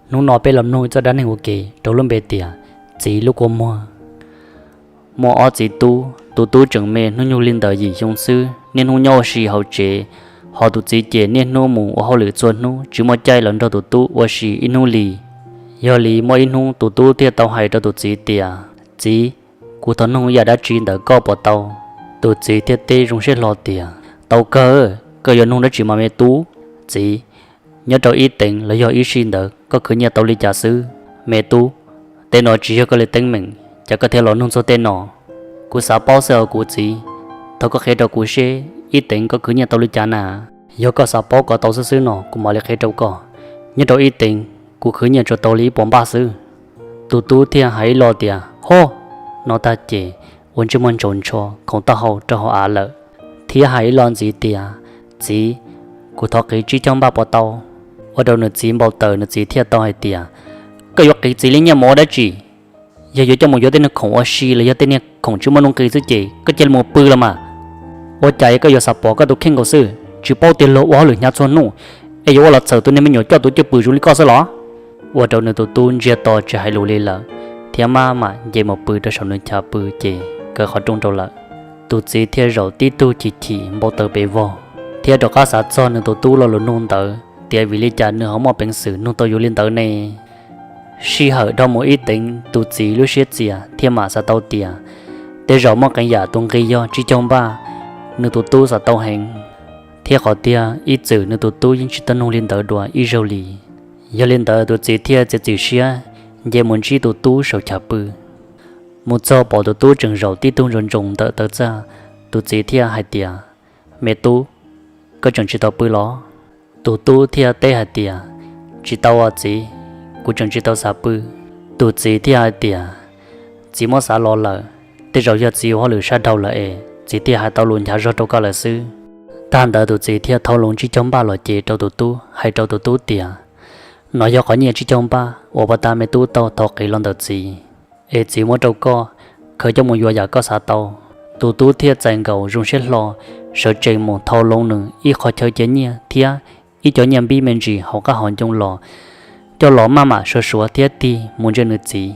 Hnub no peb los mloog ib txoj dab neeg ua ke rau lub npe tias Txiv lub kua muag. Muaj ob txiv tub, tus tub tseem me hnub nyoog li ntawm yim xyoo xwb, niaj hnub nyob ua si hauv tsev, ho tus txiv ces niaj hnub mus ua hauj lwm txhua hnub, tsis muaj caij los nrog tus tub ua si ib hnub li. Yog li muaj ib hnub tus tub thiaj tau hais rau tus txiv tias, Txiv, kuv thov nug yam dab tsi ntawm koj puas tau? Tus txiv thiaj teb zoo siab hlo tias, Tau kawg, koj yuav nug dab tsi mas me tub? Txiv, nyob rau ib teev los yog ib sij ntawd koj khwv nyiaj tau li cas xwb? Me tub, tej no tsis yog koj li teeb meem, cas koj thiaj los nug txog tej no? Kuv xav paub xwb os kuv txiv, thov koj qhia rau kuv seb ib teev koj khwv nyiaj tau li cas na. Yog koj xav paub kom tau xwb xwb no kuv mam li qhia rau koj. Nyob rau ib teev, kuv khwv nyiaj tsuas tau li ib puas npaj xwb. Tus tub thiaj hais ib lo tias, Ho! No tag ces ua ntsej muag ntsaus ntsho khoov taub hau rau hauv av lawm, thiab hais ib lo ntxiv tias, Txiv, kuv thov qiv tsib caug npaj puas tau? Ua rau nws txiv npau taws, nws txiv thiaj tau hais tias, Koj yuav qiv txiv li nyiaj mus ua dab tsi? Yog yuav coj mus yuav tej niag khoom ua si los yog tej niag khoom tsis muaj nuj nqis xwb ces koj cia li mus pw los mas. Ua cas koj yuav xav pom koj tus kheej nkaus xwb, tsis paub tiag luag ua hauj lwm hnyav txhua hnub, es yuav ua los txhawm tus niag me nyuam coj tus cwj pwm zoo li koj xwb los? Ua rau nws tus tub ntsiag to tsis hais lus li lawm, thiab maj mam nce mus pw rau saum nws chav pw ces kaw qhov rooj rau lawm. Tus txiv thiaj zaum tib tug chim chim npau taws pes vog, thiab rov qab xav txog nws tus tub lo lus nug ntawd tias vim li cas nws ho muaj peev xwm nug tau yus li ntawd ne. Sij hawm dhau mus ib teev, tus txiv lub siab txias thiaj mam xav tau tias tej zaum muaj qee yam tus nqi yog tsib caug npaj, nws tus tub xav tau heev, thiab qhov tiag ib txwm nws tus tub yeej tsis tau nug li ntawd dua ib zaug li. Yog li ntawd tus txiv thiaj txiav txim siab nce mus ntsib tus tub saum chav pw. Mus txog pom tus tub tseem zaum tib tug ntsoos ntsoos ntawm taw txaj, tus txiv thiaj hais tias, Me tub, koj tseem tsis tau pw los? Tus tub thiaj teb hais tias, Tsis tau os txiv, kuv tseem tsis tau xav pw. Tus txiv thiaj hais tias, Txiv muab xav los lawm, tej zaum yog txiv ua hauj lwm sab dhau lawm es txiv thiaj hais tau lus nchav zog rau koj lawm xwb. Tag ntawd tus txiv thiaj thau loo tsib caug npaj los cev rau tus tub, hais rau tus tub tias, No yog qhov nyiaj tsib caug npaj uas puag ta me tub tau thov qiv los ntawm txiv, es txiv muab rau koj, khaws coj mus yuav yam koj xav tau. Tus tub thiaj txais nkaus zoo siab hlo, sawv tsees mus thau loo nws ib qho chaw cia nyiaj thiab ib co nyiaj npib me ntsis hauv qab hauv ncoo los, coj los maj mam suav suav thiab tig mus ntsia nws txiv.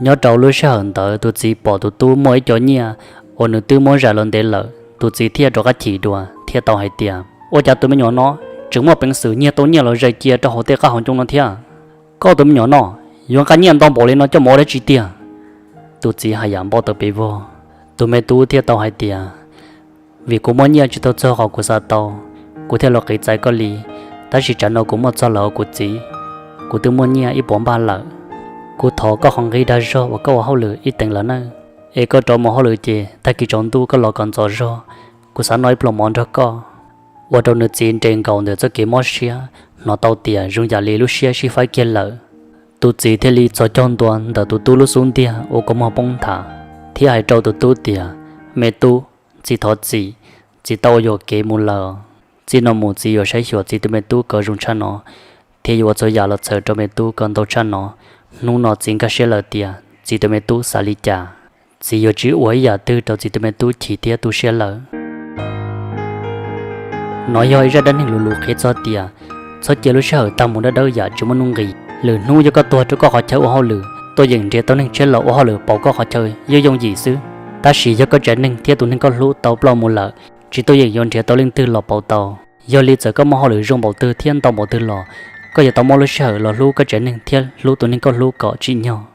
Nyob rau lub sij hawm ntawd tus txiv pom tus tub muaj ib co nyiaj uas nws twb muab zais los ntev lawm, tus txiv thiaj rov qab chim dua thiaj tau hais tias, Ua cas tus me nyuam no tseem muaj peev xwm nyiag tau nyiaj los zais cia rau hauv tej qab hauv ncoo no thiab? Koj tus me nyuam no yuav nqa nyiaj ntau npaum li no coj mus ua dab tsi tiag? Tus txiv hais yam npau taws pes vog. Tus me tub thiaj tau hais tias, Vim kuv muaj nyiaj tsis tau txog qhov kuv xav tau, kuv thiaj los qiv txais koj li. Tab sis tsam no kuv muaj txog lawm os kuv txiv, kuv twb muaj nyiaj ib puas npaj lawm. Kuv thov koj qhov nqi dag zog uas koj ua hauj lwm ib teev lawm nawb, es koj rov mus hauj lwm ces tag kis tsaus ntuj koj los kom ntxov zog, kuv xav noj ib pluas mov nrog koj. Ua rau nws txiv nres nkaus ntawm txoj kev mob siab, hnov tau tias zoo yam li lub siab sib faib kiag lawm. Tus txiv thiaj li txhos caug ntua ntawm tus tub lub xub ntiag ua kua muag poob nthav, thiab hais rau tus tub tias, Me tub, txiv thov txim, txiv tau ua yuam kev mus lawm. Txij no mus txiv yuav saib xyuas txiv tus me tub kom zoo tshaj no, thiab yuav ua txhua yam los txhawm rau me tub kom ntau tshaj no. Hnub no txiv nkag siab lawm tias txiv tus me tub xav li cas. Txiv yuav tsis ua ib yam twg rau txiv tus me tub chim thiab tu siab lawm. No yog ib zaj dab neeg luv luv qhia txog tias txhob cia lub sij hawm tag mus dawb dawb yam tsis muaj nuj nqis. Lwm hnub yog koj tuag rau koj qhov chaw ua hauj lwm, tuaj yeem nrhiav tau neeg tshiab los ua hauj lwm pauv koj qhov chaw yeej yooj yim xwb. Tab sis yog koj tsev neeg thiab tus neeg koj hlub tau ploj mus lawm, tsis tuaj yeem yuav nrhiav tau leej twg los pauv tau. Yog li txawm koj muaj hauj lwm zoo npaum twg thiab ntau npaum twg los, koj yuav tau muab lub sij hawm los hlub koj tsev neeg thiab hlub tus neeg koj hlub kom tsim nyog.